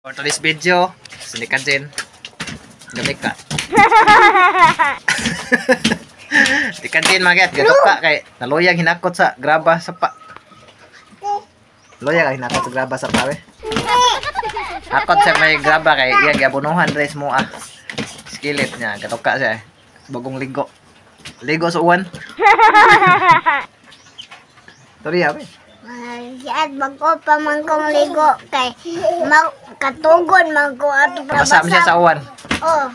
For today's video, sinikan din. Gamit ka. Tikan din mga gato ka kay naluyang hinakot sa graba sa pa. Luyang ang hinakot sa graba sa pa we. Hakot sa may graba kay iya giabunuhan res mo ah. Skillet niya gato ka siya. Bagong ligo. Ligo sa uwan. Sorry ah, we. Siya bago pa man kong ligo kay katugon man ko ato pa. Nabasa mo siya sa uwan. Oh.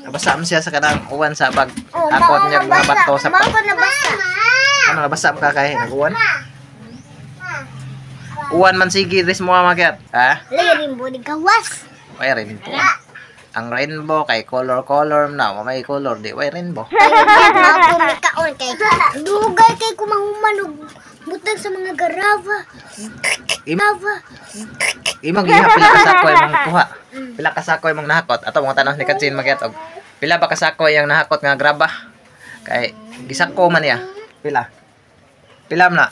Nabasa mo siya sa kanang uwan sa bag. Oh, Hakot niya mga bato sa pa. Mao ko nabasa. Ano nabasa mo ka kay naguwan? Uwan man sige res mo mga. Ha? Lirim mo di gawas. Way rainbow. Ang rainbow kay color color na, may color di way rainbow. Kay mao ko mikaon kay dugay kay kumahuman og butang sa mga garava. Garava. Imong giha pila ka sako imong kuha. Pila ka sako imong nahakot. Ato mga tanon ni Katsin magyat og pila ba ka sako iyang nahakot nga graba? Kay gisako man niya. Pila? Pila man na?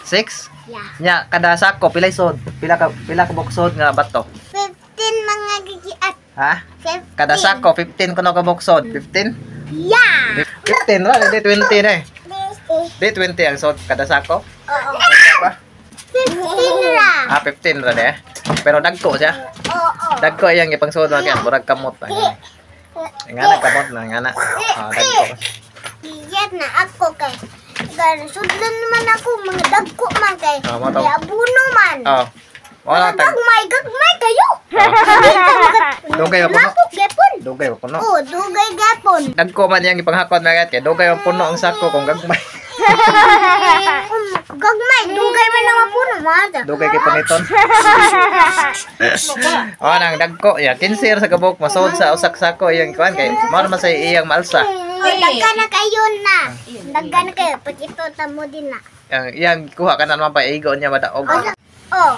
6? Yeah. Nya kada sako pila sod? Pila ka boksod nga bato? 15 mga gigiat. Ha? 15. Kada sako 15 kuno ka boksod. 15? Yeah. 15 ra, di 20 na eh. Di 20 ang sod kada sako. Oo. Pa? 15 ra. Ah, 15 ra de. Pero dagko siya. Oo. Dagko iyang ipangsuod mga kaya, murag kamot pa. Nga na kamot na nga na. Ah, dagko. Gigiat na ako kay gan sudlan naman ako mga dagko man kay Ah, mo to. abuno man. Oh. Wala tag. Gagmay, gagmay kayo. Dugay ba puno? Lapok gapon. Dugay ba puno? Oh, dugay gapon. Dagko man iyang ipanghakot mga kaya, dugay ang puno ang sako kung gagmay. Gagmay, dugay man lang mapuno mga. Dugay kay paniton. Oh, nang dagko ya 15 sa kabuk masod sa usak sako iyang kuan kay mao man sa iyang maalsa. Oh, dagka na kayo na. Dagka na kayo, pag ito tamo din na. Ang iyang kuha ka na naman pa igo niya madaog. Oh,